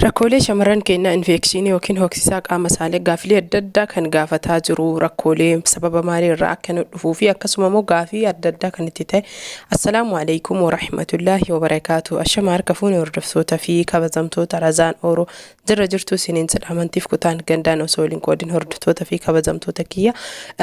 Rakkoolee shamarran keenyaa infekshinii yookiin hoksisaa qaama saalee gaafilee adda addaa kan gaafataa jiru, rakkoolee sababa maalii irraa akka nu dhufuu fi akkasuma immoo gaafii adda addaa kan itti ta'e. Assalaamu alaikum warahmatullaahi wabarakaatu. Ashama harka fuune, hordoftoota fi kabajamtoota Razaan Ooroo, jirra jirtu isiniin jedha. Amantiif kutaan gandaan osoo waliin qoodin, hordoftoota fi kabajamtoota kiyya,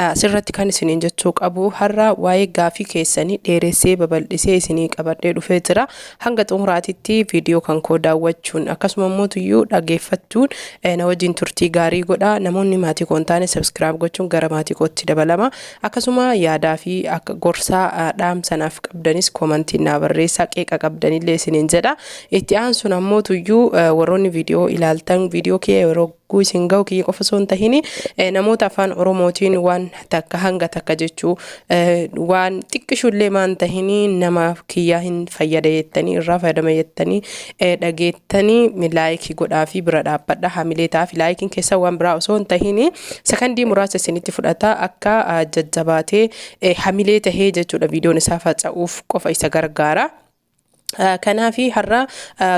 asirratti kan isiniin jechuu qabu, har'a waa'ee gaafii keessanii dheeressee babal'isee isinii qabadhee dhufee jira. Hanga xumuraatitti viidiyoo kan koo daawwachuun akkasuma immoo tuyyuu dhageeffachuun na wajjin turtii gaarii godha. Namoonni maatii koo hin taane subscribe gochuun gara maatii kootti dabalama. Akkasuma yaadaa fi akka gorsaa dhaamsanaaf qabdanis koomantiin naa barreessaa, qeeqa qabdanillee isiniin jedha. Itti aansuun ammoo tuyyuu warroonni viidiyoo ilaaltan, viidiyoo kiyya yeroo guu isin ga'u, kiyya qofa osoo hin tahin namoota afaan Oromootiin waan takka hanga takka jechuu waan xiqqishullee maan tahin nama kiyyaa hin fayyada jettanii, irraa fayyadama jettanii dhageettanii, like godhaa fi bira dhaabbadha, hamilee ta'aa fi likeiin keessa waan biraa osoo hin tahin sakandii muraasa isinitti fudhata, akka jajjabaatee hamilee tahee jechuudha viidiyoon isaa faca'uuf qofa isa gargaara. Kanaafi har'a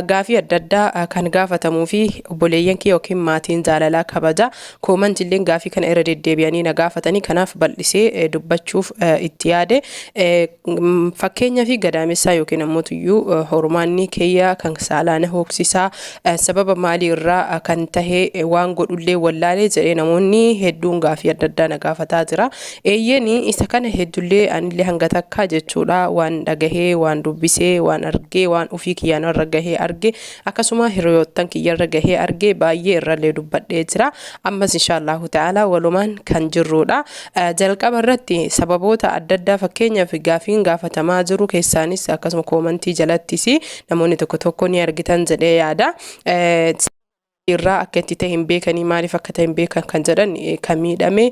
gaafii adda addaa kan gaafatamuu fi obboleeyyan kee yookiin maatiin jaalalaa kabaja koomantilleen gaafii kana irra deddeebi'anii na gaafatanii, kanaaf bal'isee dubbachuuf itti yaade. Fakkeenyaa fi gadaamessaa yookiin ammoo tuyyuu hormaanni keeyyaa kan saalaa na hooksisaa, sababa maalii irraa kan tahe, waan godhullee wallaalee jedhee namoonni hedduun gaafii adda addaa na gaafataa jira. Eeyyeen, isa kana heddullee anillee hanga takka jechuudha waan dhagahee, waan dubbisee, waan argee, waan ofii kiyyaan irra gahee arge, akkasuma hiriyoottan kiyyarra gahee arge baay'ee irrallee dubbadhee jira. Ammas inshaallahu ta'ala walumaan kan jirrudha. Jalqaba irratti sababoota adda addaa, fakkeenyaaf gaafiin gaafatamaa jiru keessaanis akkasuma koomantii jalattis namoonni tokko tokko ni argitan jedhee yaada. Irraa akka itti ta'e hin beekanii, maaliif akka ta'e hin beekan kan jedhan, kan miidhame,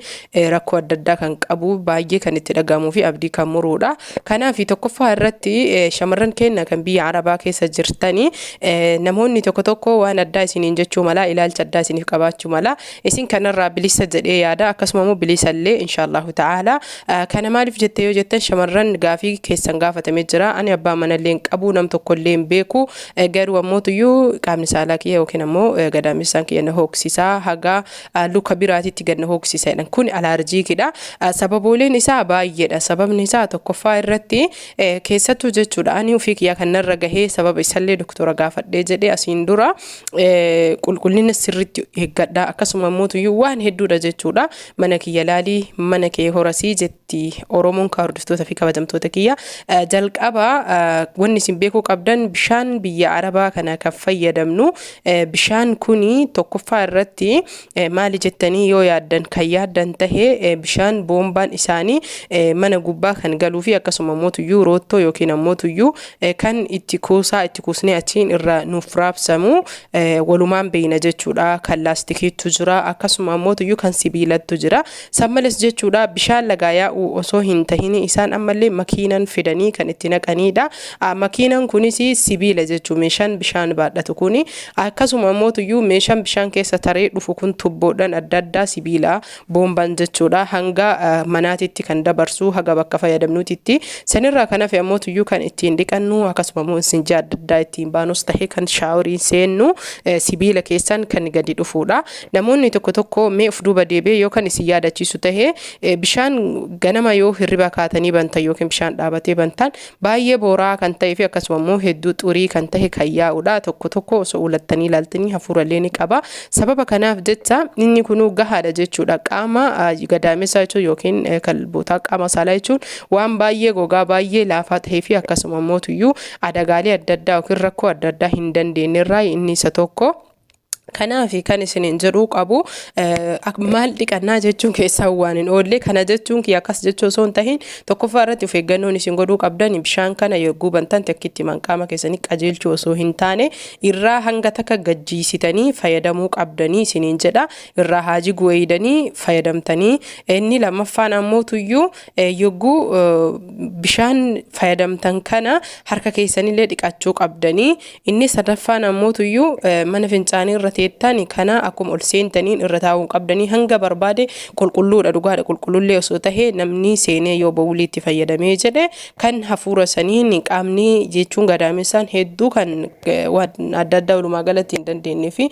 rakkoo adda addaa kan qabu, baay'ee kan itti dhagahamuu fi abdii kan muruudha. Kanaaf tokkoffaa irratti, shamarran keenya kan biyya Arabaa keessa jirtanii, namoonni tokko tokko waan addaa isiniin jechuu mala, ilaalcha addaa isiniif qabaachuu mala. Isin kanarraa bilisa jedhee yaada, akkasuma immoo bilisallee inshaallahu ta'ala. Kana maaliif jette yoo jettan, shamarran gaafii keessan gaafatamee jira. Ani abbaa manallee hin qabu, nam tokkollee hin beeku. Garuu ammoo tuyyuu qaamni saalaa kiyya yookiin ammoo gadaamessaan kiyya na hooksisaa, haga luka biraatitti gad na hooksisa jedhan. Kun alaarjiikidha. Sababooleen isaa baay'eedha. Sababni isaa tokkoffaa irratti, keessattuu jechuudha, ani ofii kiyyaa kan narra gahee, sababa isallee doktora gaafadhee jedhee asiin dura, qulqullina sirriitti eeggadha. Akkasuma ammoo tuyyuu waan hedduudha jechuudha. Mana kiyya laalii mana kee horasii jetti Oromoon. Kaa hordoftoota fi kabajamtoota kiyya, jalqaba wanni isin beekuu qabdan, bishaan biyya Arabaa kana kan fayyadamnu, bishaan kuni tokkoffaa irratti maali jettanii yoo yaaddan, kan yaaddan tahe, bishaan boombaan isaanii mana gubbaa kan galuu fi akkasuma ammoo tuyyuu roottoo yookiin ammoo tuyyuu kan itti kuusaa itti kuusnee achiin irra nuuf raabsamu walumaan beeyna jechuudha. Kan laastikiitu jira, akkasuma ammoo tuyyuu kan sibiilattu jira. San malees jechuudha, bishaan lagaa yaa'u osoo hin tahini isaan ammallee makiinan fidanii kan itti naqaniidha. Makiinan kunis sibiila jechuu, meeshaan bishaan baadhatu kuni. Akkasuma ammoo tuyyuu meeshaan bishaan keessa taree dhufu kun tubboodhaan adda addaa sibiila boomban jechuudha, hanga manaatitti kan dabarsu, haga bakka fayyadamnuutitti. Sanirraa kan hafe ammoo tuyyuu kan ittiin dhiqannu, akkasuma immoo isinjaa adda addaa ittiin baanus tahe kan shaaworiin seennu sibiila keessan kan gadi dhufuudha. Namoonni tokko tokko, mee of duuba deebi'ee yoo kan isin yaadachiisu tahe, bishaan ganama yoo hirriba kaatanii bantan yookiin bishaan dhaabatee bantan, baay'ee booraa kan ta'ee fi akkasuma immoo hedduu xurii kan tahe kan yaa'udha. Tokko tokko osoo ulattanii ilaaltanii hafuurallee ni qaba. Sababa kanaaf jecha inni kunuu gahaadha jechuudha. Qaama gadaamessaa jechuun yookiin kalbootaa qaama saalaa jechuun waan baay'ee gogaa, baay'ee laafaa ta'ee fi akkasuma immoo tuyyuu adagaalee adda addaa yookiin rakkoo adda addaa hin dandeenyerraa inni isa tokko. Kanaaf kan isiniin jedhuu qabu, maal dhiqannaa jechuun keessaa waan hin oolle. Kana jechuun kiyya akkas jechuu osoo hin tahin, tokkoffaa irratti of eeggannoon isin godhuu qabdan, bishaan kana yogguu bantan takkitti qaama keessanii qajeelchuu osoo hin taane irraa hanga takka gajjiisitanii fayyadamuu qabdanii isiniin jedha. Irraa haajii guweeydanii fayyadamtanii. Inni lammaffaan ammoo tuyyuu yogguu bishaan fayyadamtan kana harka keessanillee dhiqachuu qabdanii. Inni sadaffaan ammoo tuyyuu mana fincaanii irra teettan kana akkuma ol seentaniin irra taa'uu hin qabdanii. Hanga barbaade qulqulluudha, dhugaadha, qulqullullee osoo tahee namni seenee yoo bowlii itti fayyadamee jedhe kan hafuura saniin qaamni jechuun gadaamessaan hedduu kan waan adda addaa walumaa galatti hin dandeenye fi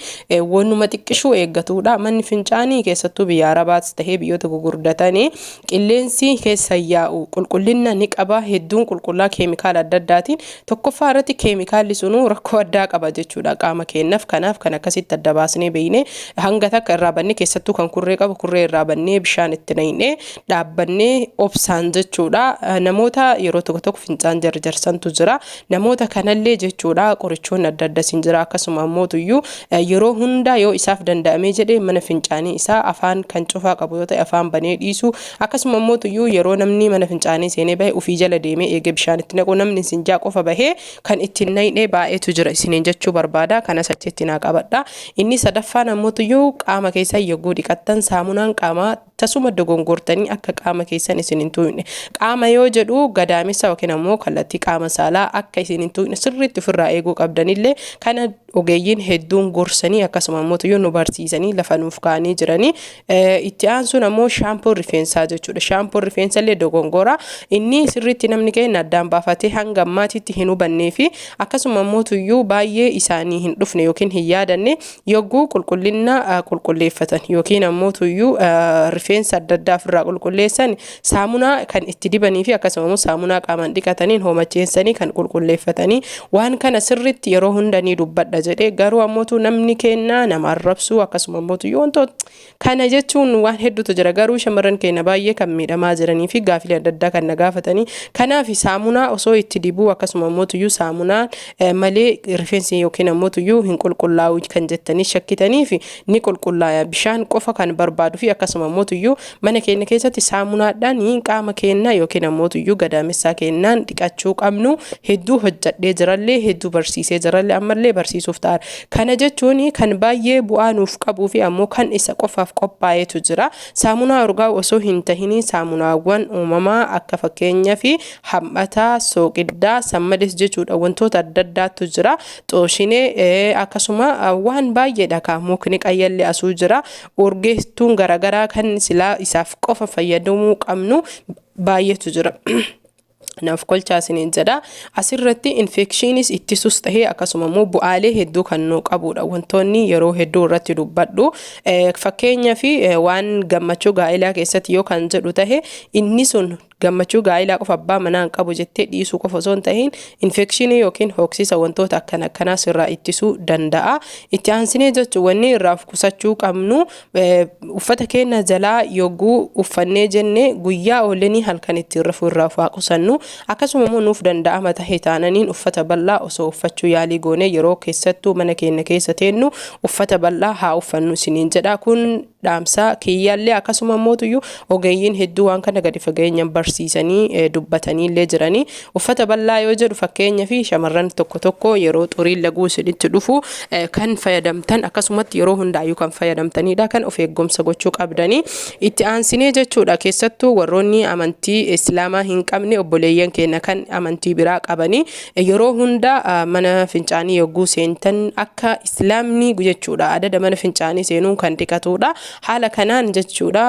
wanuma xiqqishuu eeggatuudha. Manni fincaanii keessattuu biyya Arabaas tahee biyyoota gugurdatanii qilleensi keessa yaa'u qulqullina ni qaba. Hedduun qulqullaa keemikaala adda addaatiin. Tokkoffaa irratti keemikaalli sunuu rakkoo addaa qaba jechuudha qaama keenyaaf. Kanaaf kan akkasitti adda baasnee beeknee hanga takka irraa bannee, keessattuu kan kurree qabu kurree irraa bannee bishaan itti naqnee dhaabbannee obsaan jechuudha. Namoota yeroo tokko tokko fincaan jarjarsantu jira. Namoota kanallee jechuudha qorichoonni adda addas hin jira. Akkasuma ammoo tuyyuu yeroo hunda yoo isaaf danda'amee jedhe mana fincaanii isaa afaan kan cufaa qabu yoo ta'e afaan banee dhiisu. Akkasuma ammoo tuyyuu yeroo namni mana fincaanii seenee bahe ufii jala deemee eegee bishaan itti naqu, namni sinjaa qofa bahee kan ittiin naqne baay'eetu jira isiniin jechuu barbaada. Kanas achitti naa qabadha. Inni sadaffaan ammoo tuyyuu qaama keessan yogguu dhiqattan saamunaan qaamaa tasuma dogongortanii akka qaama keessan isin hin tuqne. Qaama yoo jedhu gadaamessa yookiin ammoo kallattii qaama saalaa akka isin hin tuqne sirriitti ofirraa eeguu qabdanillee kana ogeeyyiin hedduun gorsanii akkasuma ammoo tuyyuu nu barsiisanii lafa nuuf kaa'anii jiranii. Itti aansuun ammoo shaampoon rifeensaa jechuudha. Shaampoon rifeensa illee dogongora. Inni sirriitti namni keenya addaan baafatee hanga ammaatitti hin hubannee fi akkasuma ammoo tuyyuu baay'ee isaanii hin dhufne yookiin hin yaadanne yogguu qulqullina qulqulleeffatan yookiin ammoo tuyyuu rifeensa adda addaa ofirraa qulqulleessan saamunaa kan itti dibanii fi akkasuma immoo saamunaa qaamaan dhiqataniin hoomacheessanii kan qulqulleeffatanii. Waan kana sirriitti yeroo hunda ni dubbadha jedhee, garuu ammootu namni kennaa nama arrabsuu akkasuma ammootu wantoota kana jechuun waan hedduutu jira. Garuu shamarran keenya baay'ee kan miidhamaa jiranii fi gaafilee adda addaa kan na gaafatanii, kanaaf saamunaa osoo itti dibuu akkasuma ammootuyyuu saamunaa malee rifeensi yookiin ammootuyyuu hin qulqullaa'u kan jettanii shakkitanii fi ni qulqullaaya. Bishaan qofa kan barbaadu fi akkasuma ammootuyyuu mana keenya keessatti saamunaadhaan qaama keenya yookiin ammootuyyuu gadaamessaa keenyaan dhiqachuu qabnu hedduu hojjadhee jirallee, hedduu barsiisee jirallee, ammallee barsiisuuf ta'a. Kana jechuun kan baay'ee bu'aa nuuf qabuu fi ammoo kan isa qofaaf qophaa'etu jira. Saamunaa urgaa'u osoo hin tahin saamunaawwan uumamaa akka fakkeenyaa fi ham'ataa, sooqiddaa, sammades jechuudha, wantoota adda addaatu jira. Xooshinee akkasuma waan baay'eedha ka mukni qayyallee asuu jira. Urgeessuun garaagaraa kan silaa isaaf qofa fayyadamuu qabnu baay'eetu jira. Naaf kolchaa isiniin jedha. Asirratti infectionis ittisus tahee akkasuma immoo bu'aalee hedduu kan nu qabudha. Wantoonni yeroo hedduu irratti dubbadhu. Fakkeenyaa fi waan gammachuu gaa'elaa keessatti yoo kan jedhu tahe, inni sun gammachuu gaa'elaa qofa abbaa manaa hin qabu jettee dhiisuu qofa osoo hin tahin infectionii yookiin hooksisa wantoota akkana akkanaa sirraa ittisuu danda'a. Itti aansinee jechuun wanni irraa of qusachuu qabnu, uffata keenya jalaa yogguu uffannee jenne guyyaa oollanii halkan ittiin rafuu irraa of haa qusannu. Akkasuma immoo nuuf danda'ama tahe taananiin uffata bal'aa osoo uffachuu yaalii goone, yeroo keessattuu mana keenya keessa teennu uffata bal'aa haa uffannu isiniin jedha. Kun dhaamsa kiyyaallee, akkasuma immootuyyuu ogeeyyiin hedduu waan kana gadi fageenyaan barsiisanii dubbatanii illee jiranii. Uffata bal'aa yoo jedhu, fakkeenya fi shamarran tokko tokko yeroo xuriin laguu isinitti dhufu kan fayyadamtan, akkasumatti yeroo hundaayyuu kan fayyadamtanidha, kan of eeggumsa gochuu qabdanii. Itti aansinee jechuudha, keessattuu warroonni amantii Islaamaa hin qabne, obboleeyyan keenya kan amantii biraa qabanii, yeroo hunda mana fincaanii yogguu seentan akka Islaamni jechuudha adada mana fincaanii seenuun kan dhiqatudha. Haala kanaan jechuudha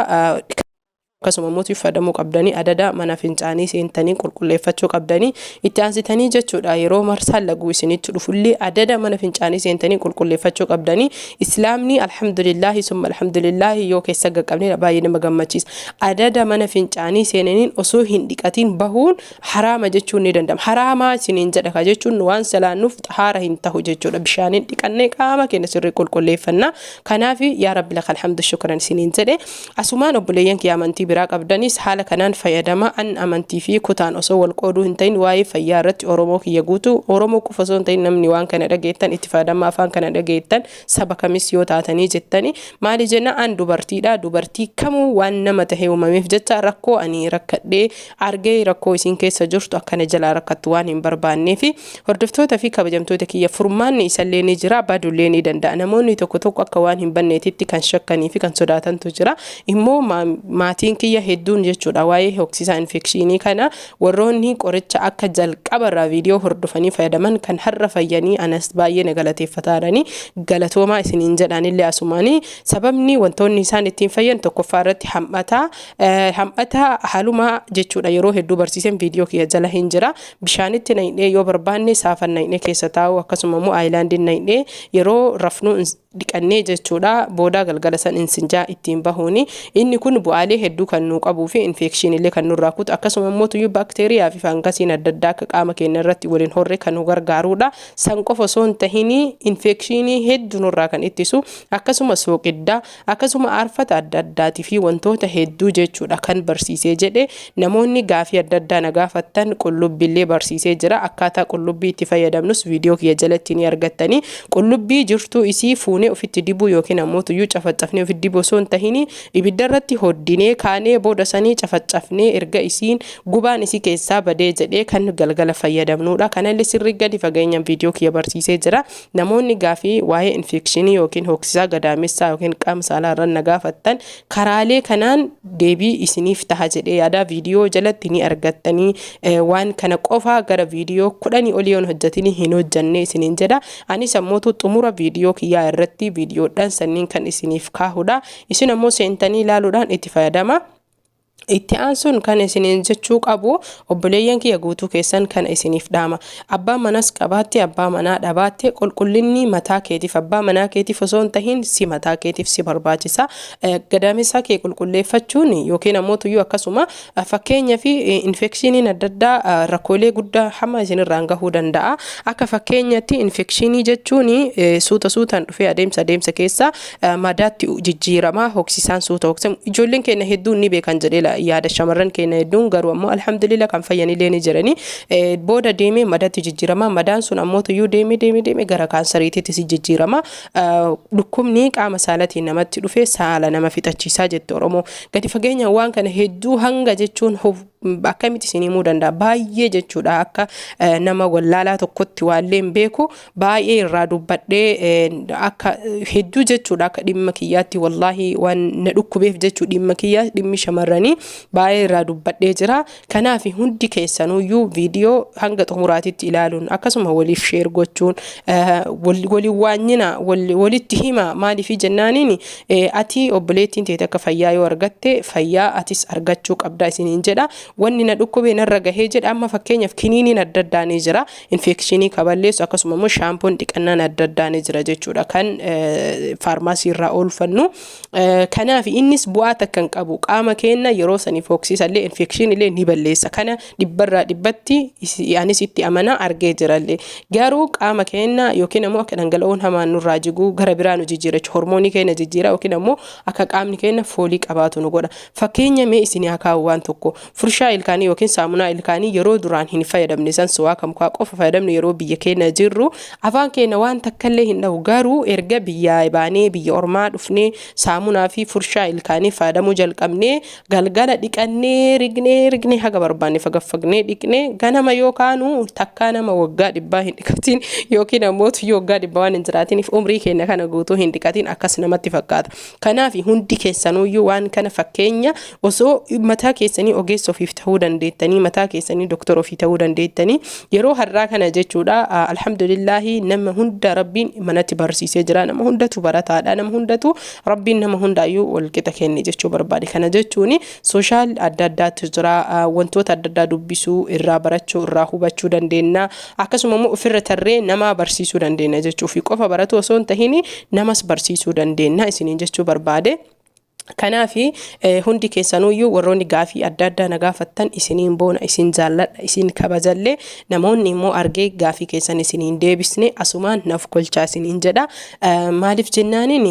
akkasuma immoo fayyadamuu qabdanii, adada mana fincaanii seentanii qulqulleeffachuu qabdanii. Itti aansitanii jechuudha, yeroo marsaan laguu isinitti dhufullee adada mana fincaanii seentanii qulqulleeffachuu qabdanii. Islaamni, alhamdulillaahi summa alhamdulillaahi, yoo keessa qaqqabne baay'ee nama gammachiisa. Adada mana fincaanii seenaniin osoo hin dhiqatiin bahuun haraama jechuun ni danda'ama. Haraamaa isiniin jedha ka jechuun waan salaannuuf xahaara hin tahu jechuudha. Bishaaniin dhiqannee qaama keenya sirrii qulqulleeffanna. Kanaaf yaa Rabbi laka alhamdu shukran isiniin jedhe. Asumaan obboleeyyan kiyya amantii biraa qabdanis haala kanaan fayyadama. An amantii fi kutaan osoo wal qooduu hin ta'in waa'ee fayyaa irratti Oromoo kiyya guutuu, Oromoo qofa osoo hin ta'in, namni waan kana dhageettan itti fayyadama. Afaan kana dhageettan saba kamis yoo taatanii jettani, maali jenna, an dubartiidha. Dubartii kamuu waan nama tahee uumameef jecha rakkoo ani rakkadhee argee rakkoo isin keessa jirtu akkana jalaa rakkattu waan hin barbaannee fi hordoftoota fi kabajamtoota kiyya, furmaanni isallee ni jira, badullee ni danda'a. Namoonni tokko tokko akka waan hin banneetitti kan shakkanii fi kan sodaatantu jira. Immoo maatiin Obboleeyyan kiyya hedduun jechuudha waa'ee hoksisaa infekshinii kana warroonni qoricha akka jalqabarraa viidiyoo hordofanii fayyadaman kan har'a fayyanii anas baay'ee na galateeffataadhani, galatoomaa isiniin jedhanillee asumaanii. Sababni wantoonni isaan ittiin fayyan tokkoffaa irratti ham'ataa, ham'ataa haaluma jechuudha yeroo hedduu barsiisan, viidiyoo kiyya jala hin jira. Bishaanitti naqnee, yoo barbaanne saafan naqnee keessa taa'u, akkasuma immoo aayilaandiin naqnee yeroo rafnu dhiqannee jechuudha, booda galgala san insinjaa ittiin bahuuni. Inni kun bu'aalee hedduu kan nuu qabuu fi infekshinillee kan nurraa kutu, akkasuma immoo tuyyuu baakteeriyaa fi faangasiin adda addaa akka qaama keenya irratti waliin horre kan nu gargaarudha. San qofa osoo hin tahinii infekshinii hedduu nurraa kan ittisu, akkasuma sooqiddaa, akkasuma aarfata adda addaatii fi wantoota hedduu jechuudha kan barsiisee jedhe. Namoonni gaafii adda addaa na gaafattan, qullubbiillee barsiisee jira. Akkaataa qullubbii itti fayyadamnus viidiyoo kiyya jalatti ni argattanii. Qullubbii jirtuu isii fuunee ofitti dibuu yookiin ammoo tuyyuu cafaccafnee ofitti dibuu osoo hin tahinii, ibidda irratti hoddinee kaanee, booda sanii cafaccafnee, erga isiin gubaan isii keessaa badee jedhee kan galgala fayyadamnudha. Kanallee sirrii gadi fageenyaan viidiyoo kiyya barsiisee jira. Namoonni gaafii waa'ee infekshinii yookiin hoksisaa gadaamessaa yookiin qaama saalaa irra na gaafattan, karaalee kanaan deebii isiniif taha jedhee yaada. Viidiyoo jalatti ni argattanii. Waan kana qofaa gara viidiyoo 10 olii yoon hojjetinii hin hojjanne isiniin jedha. Anis ammootu xumura viidiyoo kiyyaa irratti viidiyoodhaan sanniin kan isiniif kaahudha. Isin ammoo seentanii ilaaluudhaan itti fayyadama. Itti aansuun kan isiniin jechuu qabu, obboleeyyan kiyya guutuu keessan kana isiniif dhaama. Abbaa manas qabaatte, abbaa manaa dhabaatte, qulqullinni mataa keetiif, abbaa manaa keetiif osoo hin tahin, si mataa keetiif si barbaachisa. Gadaamessaa kee qulqulleeffachuun yookiin ammoo tuyyuu akkasuma fakkeenya fi infekshiniin adda addaa rakkoolee guddaa hamma isinirraan gahuu danda'a. Akka fakkeenyatti infekshinii jechuun suuta suutaan dhufee adeemsa adeemsa keessa madaatti jijjiirama. Hoksisaan suuta hoksamu ijoolleen keenya hedduun ni beekan jedhee yaada. Shamarran keenya hedduun garuu ammoo alhamdulillah kan fayyanillee ni jirani. Booda deemee madaatti jijjiirama. Madaan sun ammoo tuyyuu deemee deemee deemee gara kaansariitiitti si jijjiirama. Dhukkubni qaama saalatiin namatti dhufe saala nama fixachiisaa jette Oromoo. Gadi fageenya waan kana hedduu hanga jechuun akkamitti isin himuu danda'a, baay'ee jechuudha. Akka nama wallaalaa tokkotti waallee hin beeku, baay'ee irraa dubbadhee akka hedduu jechuudha. Akka dhimma kiyyaatti, wallaahi, waan na dhukkubeef jechuu, dhimma kiyyaa, dhimmi shamarranii baay'ee irraa dubbadhee jira. Kanaaf hundi keessanuyyuu viidiyoo hanga xumuraatitti ilaaluun, akkasuma waliif share gochuun, waliin waanyina walitti hima. Maaliif jennaaniin, ati obboleettiin teete akka fayyaa yoo argatte, fayyaa atis argachuu qabda isiniin jedha. Wanni na dhukkubee narra gahee jedha. Amma fakkeenyaaf kiniiniin adda addaa ni jira infekshinii kaballeessu, akkasuma immoo shaampoon dhiqannaan adda addaa ni jira jechuudha kan faarmaasii irraa oolfannu. Kanaaf innis bu'aa takka hin qabu. Qaama keenya yeroo saniif hoksiisallee, infekshinii illee ni balleessa, kana dhibbarraa dhibbatti anis itti amana, argee jirallee. Garuu qaama keenya yookiin ammoo akka dhangala'oon hamaan nurraa jiguu gara biraa nu jijjiira, hormoonii keenya jijjiira, yookiin ammoo akka qaamni keenya foolii qabaatu nu godha. Fakkeenya mee isin haa kaa'u waan tokko. Furshaa ilkaanii yookiin saamunaa ilkaanii yeroo duraan hin fayyadamne san, suwaa kam qofa fayyadamne yeroo biyya keenya jirru, afaan keenya waan takkallee hin dhahu. Garuu erga biyyaa baanee biyya ormaa dhufnee saamunaa fi furshaa ilkaanii fayyadamuu jalqabnee, galgala dhiqannee rignee rignee haga barbaanne fagaffagnee dhiqnee, ganama yoo kaanu takkaa nama waggaa 100 hin dhiqatin yookiin ammoo tuyyuu waggaa 100 waan hin jiraatiniif umrii keenya kana guutuu hin dhiqatin akkas namatti fakkaata. Kanaaf hundi keessanuyyuu waan kana fakkeenya osoo mataa keessanii ogeessa ofiif ta'uu dandeettanii, mataa keessanii doktora ofii ta'uu dandeettanii yeroo har'aa kana jechuudha. Alhamdulillaahi, nama hunda Rabbiin manatti barsiisee jira. Nama hundatu barataadha. Nama hundatu Rabbiin nama hundaayyuu walqixa kenne jechuu barbaade. Kana jechuun social adda addaatu jira. Wantoota adda addaa dubbisuu, irraa barachuu, irraa hubachuu dandeenya. Akkasuma immoo ofirra tarree nama barsiisuu dandeenya jechuu fi qofa baratu osoo hin tahin namas barsiisuu dandeenya isiniin jechuu barbaade. Kanaaf hundi keessanuyyuu warroonni gaafii adda addaa na gaafattan, isiniin boona, isin jaalladha, isin kabajallee. Namoonni immoo argee gaafii keessan isiniin deebisne, asumaan naaf kolchaa isiniin jedha. Maaliif jennaaniin,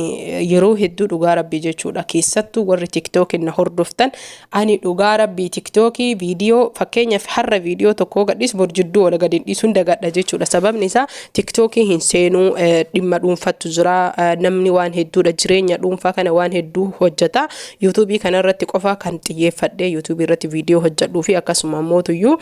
yeroo hedduu dhugaa Rabbii jechuudha, keessattuu warri TikTokiin na hordoftan, ani dhugaa Rabbii TikTokii viidiyoo, fakkeenyaaf har'a viidiyoo tokko gadhiis, bor jidduu wala gadi dhiisuun dagadha jechuudha. Sababni isaa TikTokii hin seenuu, dhimma dhuunfattu jira, namni waan hedduudha, jireenya dhuunfaa kana waan hedduu hojjeta. Hojjeta. Yuutuubii kanarratti qofa kan xiyyeeffadhee yuutuubii irratti viidiyoo hojjedhuu fi akkasuma mootuyyuu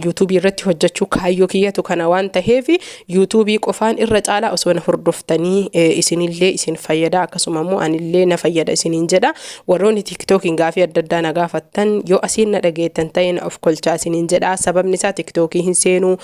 yuutuubii irratti hojjechuu kaayyoo kiyyatu kana waan taheef, yuutuubii qofaan irra caalaa osoo na hordoftanii isinillee isin fayyada, akkasuma immoo anillee na fayyada isiniin jedha. Warroonni tiktookiin gaafii adda addaa na gaafattan, yoo asiin na dhageettan ta'e na of kolchaa isiniin jedha. Sababni isaa tiktookii hin seenuu,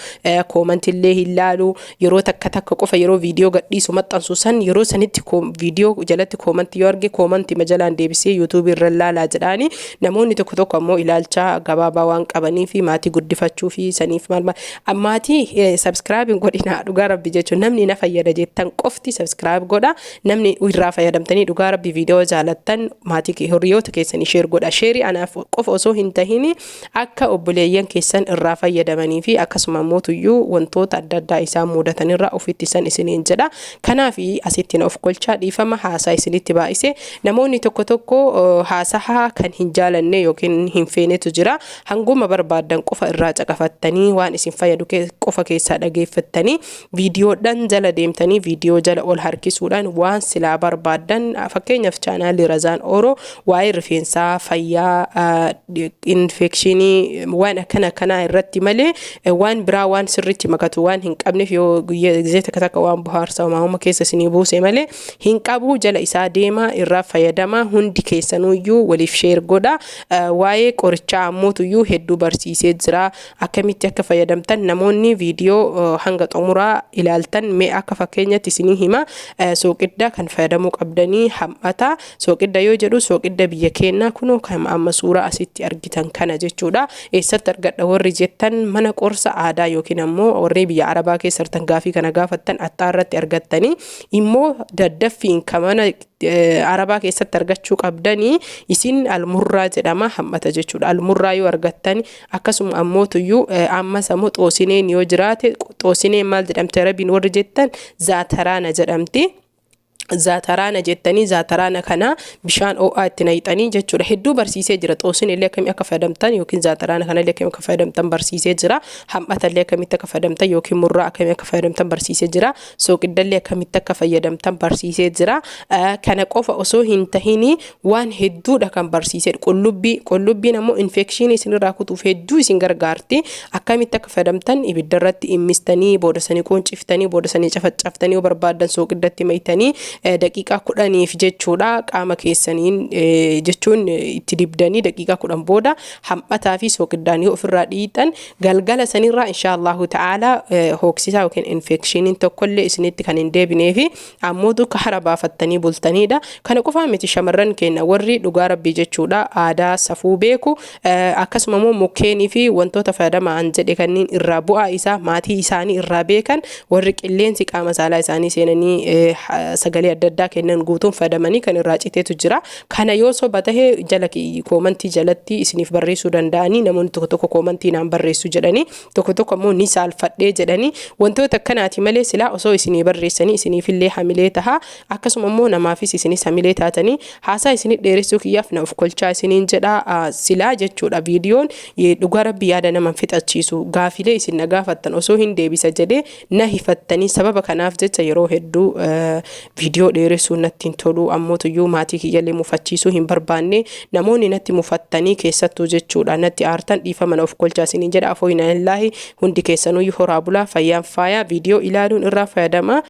koomantillee hin laalu. Yeroo takka takka qofa, yeroo viidiyoo gadhiisu maxxansu san, yeroo sanitti viidiyoo jalatti koomantii yoo arge koomantii majalaan deebisee yuutuubii irra laalaa jedhaani. Namoonni tokko tokko ammoo ilaalcha gabaabaa waan qabanii fi maatii guddifachuu fi saniif maal maal maatii subscribe godhina. Dhugaa Rabbi jechuun, namni na fayyada jettan qofti subscribe godha. Namni irraa fayyadamtanii dhugaa Rabbi viidiyoo jaalattan maatii, hiriyoota keessanii share godha. Share anaaf qofa osoo hin tahin, akka obboleeyyan keessan irraa fayyadamanii fi akkasuma mootuyyuu wantoota adda addaa isaan mudatanirraa ofitti isan isiniin jedha. Kanaaf asitti na of kolchaa, dhiifama haasaa isinitti baay'ise. Namoonni tokko tokko haasahaa kan hin jaalanne yookiin hin feenetu jira. Hanguma barbaaddan qofa irraa caqafattanii, waan isin fayyadu qofa keessaa dhageeffattanii, viidiyoodhaan jala deemtanii, viidiyoo jala ol harkisuudhaan waan silaa barbaaddan, fakkeenyaaf chaanaalli Razaan Ooroo waa'ee rifeensaa, fayyaa, infekshinii, waan akkana akkanaa irratti malee waan biraa waan sirriitti makatu waan hin qabneef, yoo guyyaa takka takka waan bohaarsaa uumama keessa isinii buuse malee hin qabu. Jala isaa deema, irraa fayyadama. Hundi keessanuyyuu waliif share godha. Waa'ee qorichaa ammootuyyuu hedduu barsiisee jira, akkamitti akka fayyadamtan. Namoonni viidiyoo hanga xumuraa ilaaltan, mee akka fakkeenyatti isinii hima. Sooqidda kan fayyadamuu qabdanii ham'ata. Sooqidda yoo jedhu, sooqidda biyya keenyaa kunoo kan amma suuraa asitti argitan kana jechuudha. Eessatti argadha warri jettan, mana qorsa aadaa yookiin ammoo warri biyya Arabaa keessa jirtan gaafii kana gaafattan, attaa irratti argattanii. Immoo daddaffiin kan mana Arabaa keessatti argachuu qabdanii isin almurraa jedhama, hammata jechuudha. Almurraa yoo argattan, akkasuma ammoo tuyyuu ammas ammoo xoosineen yoo jiraate, xoosineen maal jedhamte Arabiin warri jettan, zaataraana jedhamti. Zaataraana jettanii, zaataraana kana bishaan ho'aa itti naqxanii jechuudha. Hedduu barsiisee jira. Xoosin illee akkamii akka fayyadamtan yookiin zaataraana kana illee akkamii akka fayyadamtan barsiisee jira. Ham'ata illee akkamitti akka fayyadamtan yookiin murraa akkamii akka fayyadamtan barsiisee jira. Sooqidda illee akkamitti akka fayyadamtan barsiisee jira. Kana qofa osoo hin tahini waan hedduudha kan barsiisee. Qullubbii, qullubbiin ammoo infekshinii isinirraa kutuuf hedduu isin gargaarti. Akkamitti akka fayyadamtan, ibidda irratti immistanii, booda sanii quunciftanii, booda sanii cafaccaftanii, yoo barbaaddan sooqiddatti maytanii, daqiiqaa 10f jechuudha qaama keessaniin jechuun itti dibdanii, daqiiqaa 10 booda ham'ataa fi sooqiddaan yoo ofirraa dhiixan, galgala sanirraa insha Allahu ta'ala hooksisaa yookiin infekshiniin tokkollee isinitti kan hin deebinee fi ammoo duka hara baafattanii bultaniidha. Kana qofaa miti, shamarran keenya warri dhugaa Rabbii jechuudha aadaa safuu beeku, akkasuma immoo mukkeenii fi wantoota fayyadamaan jedhe kanneen irraa bu'aa isaa maatii isaanii irraa beekan, warri qilleensi qaama saalaa isaanii seenanii sagalee adda addaa kennan guutuun fayyadamanii kan irraa citeetu jira. Kana yoo soba tahe jala koomantii jalatti isiniif barreessuu danda'anii. Namoonni tokko tokko koomantii naan barreessu jedhanii, tokko tokko ammoo ni saalfadhee jedhanii, wantoota akkanaati malee silaa osoo isinii barreessanii isiniifillee hamilee taha, akkasuma immoo namaafis isinis hamilee taatanii. Haasaa isinit dheeressuu kiyyaaf na of kolchaa isiniin jedha. Silaa jechuudha viidiyoon dhugaa Rabbi yaada nama fixachiisu. Gaafilee isin na gaafattan osoo hin deebisa jedhee na hifattanii, sababa kanaaf jecha yeroo hedduu viidiyoo dheeressuu natti hin tolu. Ammootuyyuu maatii kiyyallee mufachiisuu hin barbaanne. Namoonni natti mufattanii, keessattuu jechuudha natti aartan, dhiifama, na of kolchaa isiniin jedha. Afooyinaa illaahi, hundi keessanuyyuu horaa bulaa, fayyaan faaya, viidiyoo ilaaluun irraa fayyadama.